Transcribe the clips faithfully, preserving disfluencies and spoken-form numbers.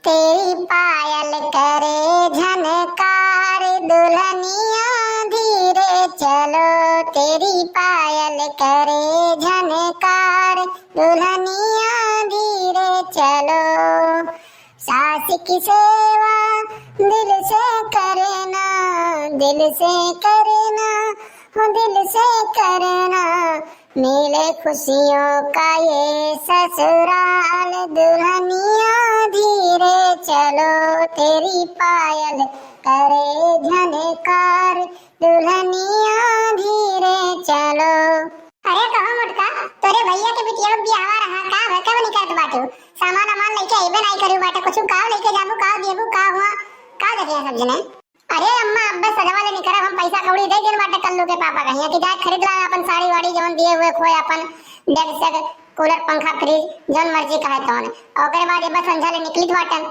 तेरी पायल करे झनकार, दुल्हनिया धीरे चलो। तेरी पायल करे झनकार, दुल्हनिया धीरे चलो। सास की सेवा दिल से करना, दिल से करना, हो दिल से करना। मिले खुशियों का ये ससुराल, दुल्हनिया धीरे चलो। तेरी पायल करे झनकार, दुल्हनिया धीरे चलो। अरे कहो मोटका, तोरे भैया के बिटिया के बियाहवा रहा, का भे, कब निकलत बाटू? सामान वामान लेके अइबे नाई करू बाटे, कुछ का लेके जाबू, का देबू, का हुआ, का देखे सब जने? अरे अम्मा, अब्बे सजवा ले निकरब हम, पैसा कौड़ी दे देन बाटे कल्लू के पापा कहिया कि जाए खरीद ला अपन साड़ी वाड़ी, जौन दिए हुए खोए अपन, डेग सेग, कूलर, पंखा, फ्रिज, जौन मर्जी कहे तौन। ओकरे बाद अब्बे संझा ले निकलित बाटन।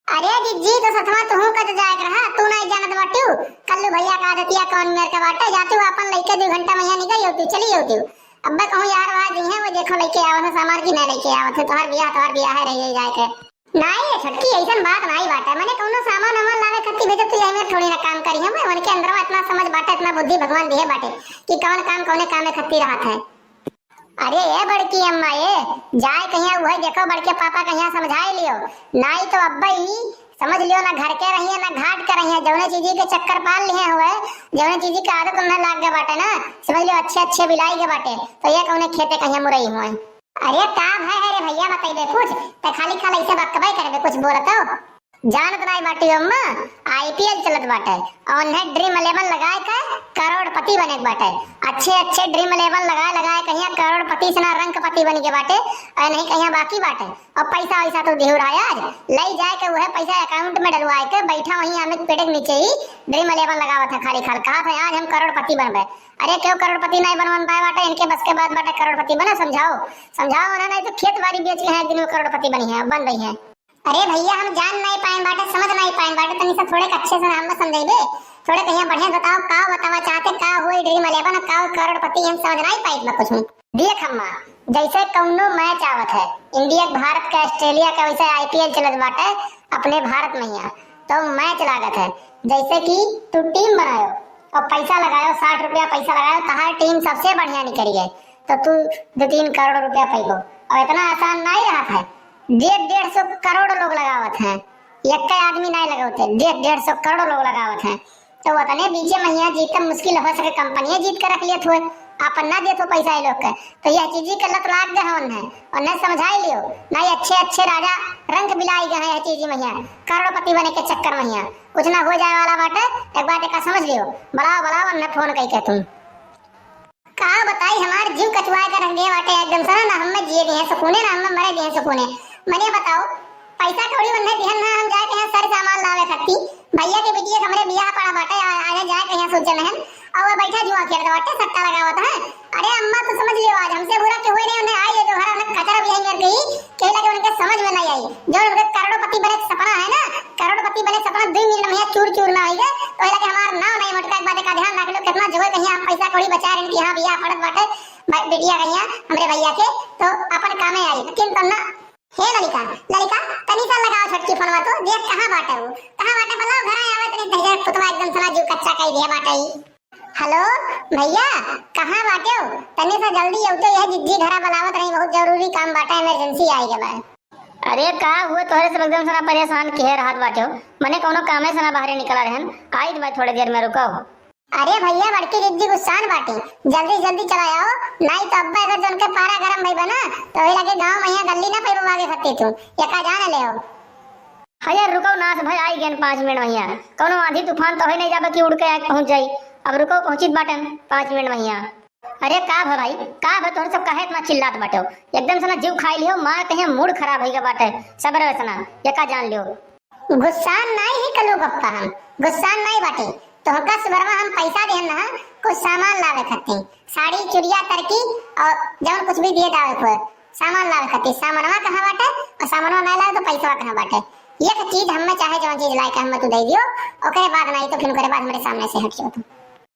अरे जिज्जी, तो सथवा तुहू का तो जाए के रहा, तू नहीं जानत बाटू कल्लू भैया का आदतिया कौन मेर का बाटे, जातू अपन लइके दू घंटा महिया निकल होतू, चली होतू। अब्बे कहूँ यार वार जी हैं, वो देखो लइके आवत है सामान की नहीं लइके आवत है, तोहर बियाह, तोहर बियाह है, रहिए जाए के। नाई रे छोटकी, अइसन बात नाई बाटे। मने कौनो सामान वामान लावे खातिर भेजत तू, यही में थोड़ी ना काम करी हम। उनके अंदरवा इतना समझ बाटे, इतना बुद्धि भगवान दिए बाटे कि कौन काम कौने कामे खातिर रहत है। अरे ए बड़की अम्मा ए, जाए कहिया उहे देखो, बड़के पापा कहिया समझाए लियो। नाई तो अब्बा ही समझ लियो ना घर के रहिए ना घाट के रहिए, जौने चीजी के चक्कर पाल लिए हुए, जौने चीजी के आदत उन्हें लाग गए बाटे ना, समझ लियो अच्छे अच्छे बिलाई गए बाटे, तो ये कौने खेते कहिया मुरई हुए। अरे का भय है रे भैया, बतइबे कुछ? ते खाली खाली ऐसे बकबे करबे, कुछ बोलत हो? जानत नाई बाटी अम्मा, आईपीएल चलत बाटे, और उन्हें ड्रीम इलेवन लगाए के करोड़पति बने के बाटे। अच्छे अच्छे ड्रीम इलेवन लगाए लगाए कहिया करोड़पति से ना रंगपति बन के बाटे, और नहीं कहिया बाकी बाटे। और पैसा वैसा तो देहु रहा आज, ले जाए के वह पैसा अकाउंट में डलवाए के बैठा वहीं आमे के पेड़े के नीचे ही ड्रीम इलेवन लगावत है खाली खाल, कहा था आज हम करोड़पति बनबे। अरे क्यों करोड़पति नहीं बनवन पाए बाटे, इनके बस के बात बाटे करोड़पति बना, समझाओ। समझाओ ना, नहीं तो खेत बाड़ी बेच के हैं, एक दिन में करोड़पति बनी है, बन रही है। अरे भैया, हम जान नहीं पाए बाटे, समझ नहीं पाए बाटे, तनी सा थोड़े अच्छे से हमको समझाइबे, थोड़े कहिया बढ़िया बताओ, का बतावा चाहते, का होई ड्रीम इलेवन, का होई करोड़पति, हम समझ नहीं पाई बा कुछ। देख अम्मा, जैसे कौनो मैच आवत है, इंडिया के भारत का, ऑस्ट्रेलिया का, वैसे आईपीएल चलत बाटे अपने भारत में यहाँ, तो मैच लागत है, जैसे कि तू टीम बनायो और पैसा लगायो, साठ रुपया पैसा लगायो, तहार टीम सबसे बढ़िया निकल गए, तो तू दो तीन करोड़ रुपया पैबो। और इतना आसान नहीं रहत है, डेढ़ डेढ़ सौ करोड़ लोग लगावत हैं, एक आदमी नहीं लगावते, डेढ़ डेढ़ सौ करोड़ लोग लगावत हैं। तो वतने बीचे महिया जीतब मुश्किल हो सके, कंपनियां जीत के रख लेत हुए, आपन ना देत हो पैसा ये लोग के। तो यह चीजी के लत लाग गए हैं उन्हें, उन्हें समझाई लियो। नहीं अच्छे अच्छे राजा रंग बिलाई गए हैं यह चीजी महिया, करोड़पति बने के चक्कर महिया। कुछ ना हो जाए वाला बाटे, एक बात एक समझ लियो। बुलाओ बुलाओ उन्हें फोन करके तुम। का बताई, हमार जीव कचुआए के रह गया बाटे एकदम से ना, ना हमें जिए दिए सुकूने, ना हमें मरे दिए सुकूने। मने बताओ, पैसा कौड़ी उन्हें दिहन ना, हम जाए के यहाँ सर सामान लावे खत्ती, भैया के बिटिया के हमरे बियाह पड़ा बाटे, आ-, आने जाए के यहाँ सोचे नहीं, और वो बैठा जुआ खेलत बाटे, सट्टा लगावत है। अरे अम्मा, तू समझ लियो, आज हमसे बुरा के हुए नहीं, उन्हें आई है जो घर उन्हें खचरा भी आई मेरे गई, के लगे उनके समझ में नहीं आई। जो उनके करोड़पति बने के सपना है ना, करोड़पति बने के सपना दो मिनट में यहाँ चूर चूर ना होई गए, तो लगे हमार नाव नहीं मटका। एक बात का ध्यान रख लो, कितना जो है कहीं हम पैसा कौड़ी बचा रहे हैं कि हाँ भैया पड़त बाटे, भाई बिटिया कहीं हमरे भैया के, तो अपन कामे आई, लेकिन तुम ना। हे ललिका, ललिका, तनी सा लगाओ छोटकी फोनवा तो, देख कहाँ बाटे वो, कहाँ बाटे, बुलाओ घर आवे, तनी दहिजर पुतवा एकदम सना जीव कच्चा कई दिया बाटे ही। हेलो भैया, कहाँ बाटे हो? तनी सा जल्दी अउते, यह जिज्जी घरा बुलावत रही, बहुत जरूरी काम बाटे, इमरजेंसी आई गए बा। अरे का हुए तोहरे सब एकदम सना परेशान किहे रहत बाटे हो, मने कौनो कामे से ना बाहरे निकला रहन, आई भाई थोड़े देर में रुको। अरे भैया, बड़की जिज्जी गुस्सान बाटी, जल्दी जल्दी चला आओ, नहीं तो अब्बा अगर जन के पारा गरम भई बना, तो वही लगे गाँव में यहाँ गल्ली ना पैबो आगे खत्ती तू, यका जान ले हो। हाँ यार, रुको नास भाई, आई गेन पाँच मिनट में यहाँ। कौनो आंधी तूफान तो है नहीं जाबे कि उड़ के आके पहुँच जाई। अब रुको, पहुँचित बाटन पाँच मिनट में यहाँ। अरे का भा भाई, का भा तोहर सब काहे इतना चिल्लात बाटे हो? एकदम से ना जीव खाई लियो, मार कहीं मूड खराब होइगा बाटे। सबर से ना, ये का जान लियो। गुस्सान नहीं ही कलू गप्पा हम, गुस्सान नहीं बाटे। तोहका सुबरवा हम पैसा देहन ना, कुछ सामान लावे खातिर, साड़ी, चुड़िया, तरकी और जौन कुछ भी दिए दावे को। सामान लावे खातिर, सामानवा कहाँ बाटे? और सामानवा नहीं लावे तो पैसवा कहाँ बाटे? एक चीज हमें चाहे जौन चीज लाए के हमें तू दे दियो, ओकरे बाद नहीं तो फिर ओकरे बाद हमारे सामने से हट जाओ तुम।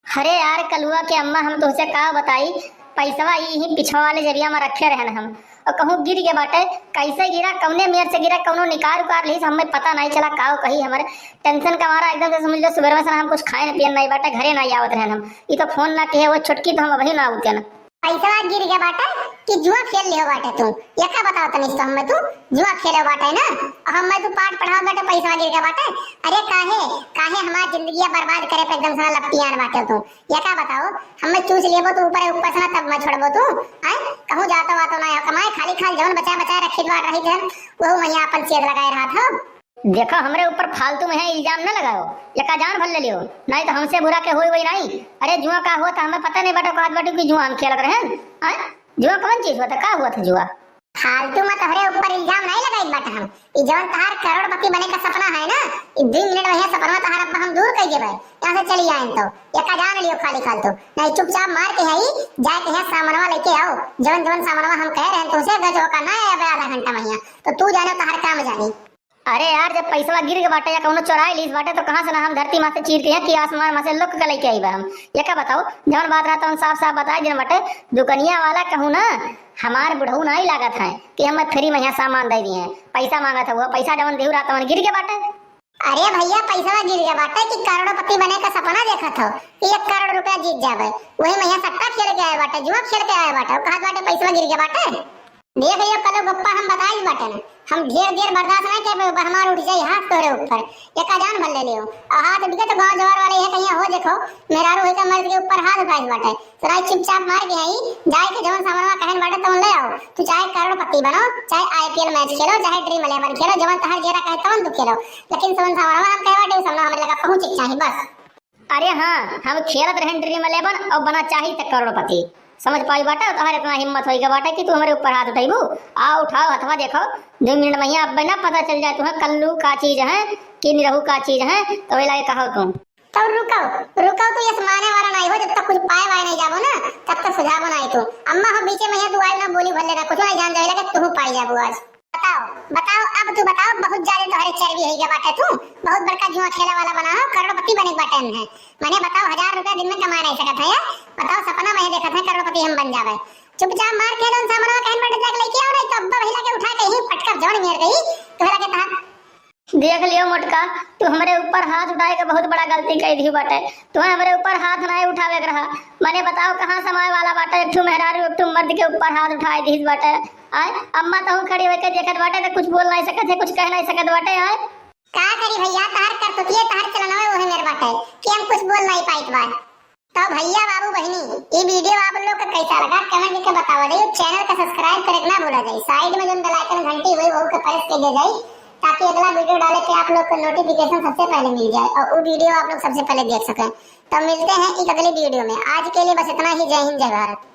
अरे यार कलुआ के अम्मा, हम तुमसे का बताई, पैसवा ई ही पिछवा वाले जरिया में रखे रहन हम, और कहूँ गिर गया बाटे। कैसे गिरा, कौने मेर से गिरा, कौनो निकार उकार लिहिस, हमें पता नहीं चला। का कही, हमारे टेंशन का मारा एकदम से समझ लो, सुबह में से ना हम कुछ खाए न पियन नहीं बाटे, घरे नहीं आवत रहन हम। ई तो फोन ना किहे, वो छोटकी तो हम अबही ना उठे ना। पैसवा गिर गया बाटे कि जुआ खेल लियो बाटे तू? ये का बताओ तनी तो हमें तू, जुआ खेले बाटे ना, और हमें तू पाठ पढ़ाओ बाटे, पैसवा गिर गया बाटे। अरे काहे, काहे हमार जिंदगिया बर्बाद करे पे एकदम से ना लपटियान बाटे तू? ये का बताओ, हमें चूस लेबो तो ऊपर ऊपर से ना तब मैं छोड़बो तू? आय, कहूँ जातो वातो ना हो कमाए, खाली खाल जवन बचाए बचाए रखी बात रही जन, वहू महिया अपन सेध लगाए रहा था। देखो, हमरे ऊपर फालतू में है इल्जाम न लगाओ, यका जान भर ले लियो, नहीं तो हमसे बुरा के होई वही नहीं। अरे जुआ का हुआ था हमें पता नहीं बाटे, कहत बाटे कि जुआ हम खेलत रहे। हैं? जुआ कौन चीज हुआ था, का हुआ था जुआ? फालतू में तोहरे ऊपर इल्जाम नहीं लगाई बाटे हम। ई जवन तहार करोड़पति बने का सपना है ना, ई दुई मिनट में यह सपना तहार अब हम दूर कर देबे। यहाँ से चली आए तो यका जान लियो खाली फालतू। नहीं चुपचाप मार के है, जाए के है सामानवा लेके आओ, जवन जवन सामानवा हम कह रहे हैं तुमसे, अगर जो का ना आया आधा घंटा में यहाँ, तो तू जाने तहार काम जानी। अरे यार, जब पैसवा गिर के बाटे या कौनो चोराई लीस बाटे, तो कहाँ से ना हम धरती माँ से चीर के यहाँ कि आसमान माँ से लुक के लेके आई बा हम? ये का बताओ, जवन बात रहा तवन साफ साफ बताए दिन बाटे। दुकनिया वाला कहूँ ना, हमार बुढ़ऊ नाई लागत है कि हम फ्री में यहाँ सामान दे दिए हैं। पैसा मांगत है वो, पैसा जवन देहू रहा तवन गिर के बाटे। अरे भैया, पैसवा गिर गया बाटे कि करोड़पति बने का सपना देखत हो कि एक करोड़ रुपया जीत जावे, वही में यहाँ सट्टा खेल के आए बाटे, जुआ खेल के आए बाटे, कहत बाटे पैसवा गिर गया बाटे। देख लियो, कलो गप्पा हम बताइल बाटे ना, हम ढेर देर बर्दाश्त नहीं कर पाए, हमार उठ जाई हाथ तोहरे ऊपर, एका जान भर ले लियो। और हाथ उठ गए तो गाँव जवार वाले ये कहिया हो देखो, मेहरारू होई का मर्द के ऊपर हाथ उठाइल बाटे। तो राय चुपचाप मार के आई, जाए के जवन सामानवा कहन बाटे तवन ले आओ। तू चाहे करोड़पति बनो, चाहे आईपीएल मैच खेलो, चाहे ड्रीम इलेवन खेलो, जवन तहार जेरा कहे तवन तू खेलो, लेकिन जवन सामानवा हम कहे बाटे उ सामानवा हमरे लगा पहुँचे के चाही बस। अरे हाँ, हम खेलत रहन ड्रीम इलेवन और बना चाही त करोड़पति। समझ पाई बाटे, तोहर इतना हिम्मत होई के बाटे कि तू हमरे ऊपर हाथ उठैबू? आओ उठाओ हथवा देखो, दो मिनट में यहाँ अब ना पता चल जाए तुम्हें कल्लू का चीज है कि निरहू का चीज है, तो वही लागे कहो तुम। तो रुको, रुको, तू ये माने वाला नहीं हो, जब तक कुछ पाए वाए नहीं जाबो ना, तब तक सुझाबो नहीं तू। अम्मा हो बीचे में यहाँ तू आए ना बोली भर लेना, कुछ नहीं जान जाए लगे तू पाई जाबो आज। बताओ, बताओ, अब तू बताओ, बहुत ज्यादा तोहरे चर्बी होई गया बाटे तू, बहुत बड़का जुआ खेला वाला बना हो, करोड़पति बने के बाटे है। मने बताओ, हजार रुपया दिन में कमा नहीं सकत है यार, बताओ सपना में देखत है करोड़पति हम बन जावे। चुपचाप मार के लोन सामने कहन बाटे जाके लेके आओ, नहीं तो अब्बा भैया के उठा के ही पटकब जवन मेर गई, तोहरा के तहार। देख लियो मोटका, तू हमरे ऊपर हाथ उठाए के बहुत बड़ा गलती कई दी बाटे। तुम्हें हमरे ऊपर हाथ नाई उठावे के रहा। मने बताओ कहाँ समाए वाला बाटे, एक ठो मेहरारू एक ठो मर्द के ऊपर हाथ उठाए दीस बाटे। आय, अम्मा तहु खड़ी होके देखत बाटे तो कुछ बोल नहीं सकत है, कुछ कह नहीं सकत बाटे। आय, का करी भैया, तहार करतुतिये तहार चलनवे ओहे मेर बाटे कि हम कुछ बोल नहीं पाइत बा। तो भैया बाबू बहिनी, ई वीडियो आप लोग का कैसा लगा कमेंट करके बतावा जाइए। चैनल का सब्सक्राइब करे के ना भूला जाए, साइड में जो बेल आइकन घंटी हुई वो के प्रेस कर दिया जाए, ताकि अगला वीडियो डाले के आप लोग को नोटिफिकेशन सबसे पहले मिल जाए और वो वीडियो आप लोग सबसे पहले देख सकें। तो मिलते हैं एक अगली वीडियो में, आज के लिए बस इतना ही। जय हिंद, जय भारत।